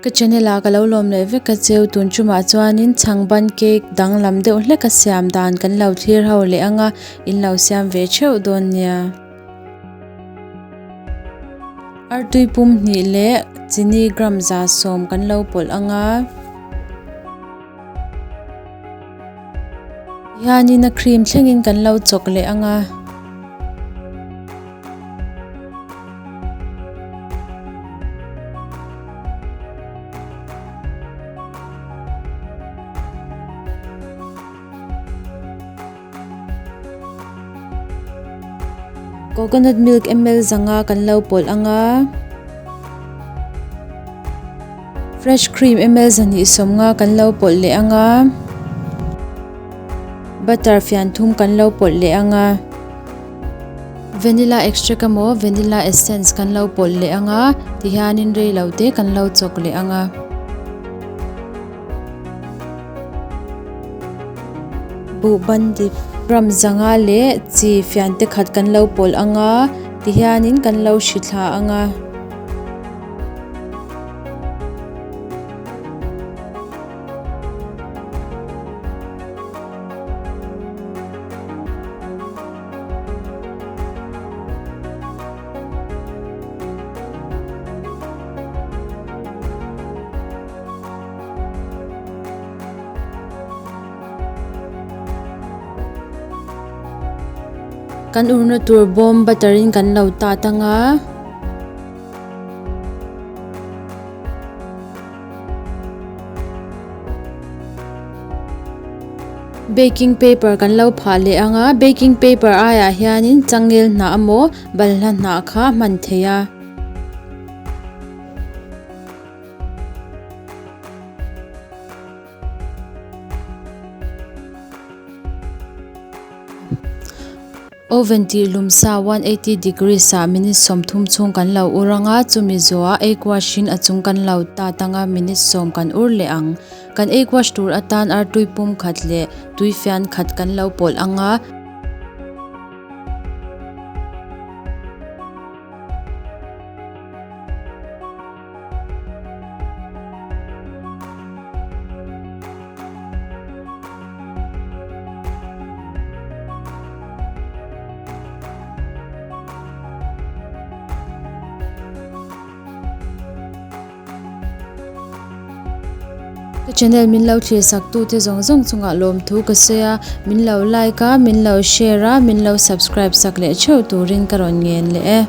Ka channel ah ka lo lawm leh vek a cheu tun tumah chuanin chhangban cake danglam deuh hlek a siam dan kan lo thlir ho leh anga in lo siam ve theuh dawn nia. Artui pum hnih leh chini gram 110 kan lo pawlh anga. Hianin a cream thlengin kan lo chawk leh anga. Coconut milk ml 500 kan lo pawlh anga. Fresh cream ml 250 kan lo pawlh leh anga. Butter fian thum kan lo pawlh leh anga. Vanilla extract emaw vanilla essence kan lo pawlh leh anga tihianin rei lo te kan lo chawk leh anga. Buhban dip gram 500 leh chi fian te khat kan lo pawlh anga tihianin kan lo hri thla anga. Kan urna tur bawm butter in kan lo tat anga. Baking paper kan lo phah leh ang a baking paper aiah hianin changel hnah emaw balhla hnah kha a hman theih a. Oven tih lum sa 180 degrees ah minute 30 chhung kan lo ur anga chumi zawhah egg wash in a chung kan lo tat anga minute 10 kan ur leh ang. Kan egg wash tur atan artui pum khat leh tui fian khat kan lo pawlh anga. Ka channel min lo thlir sak tu te zawng zawng chungah lawmthu ka sawi a, min lo like a, min lo share a, min lo subscribe sak leh theuh turin ka rawn ngen leh e.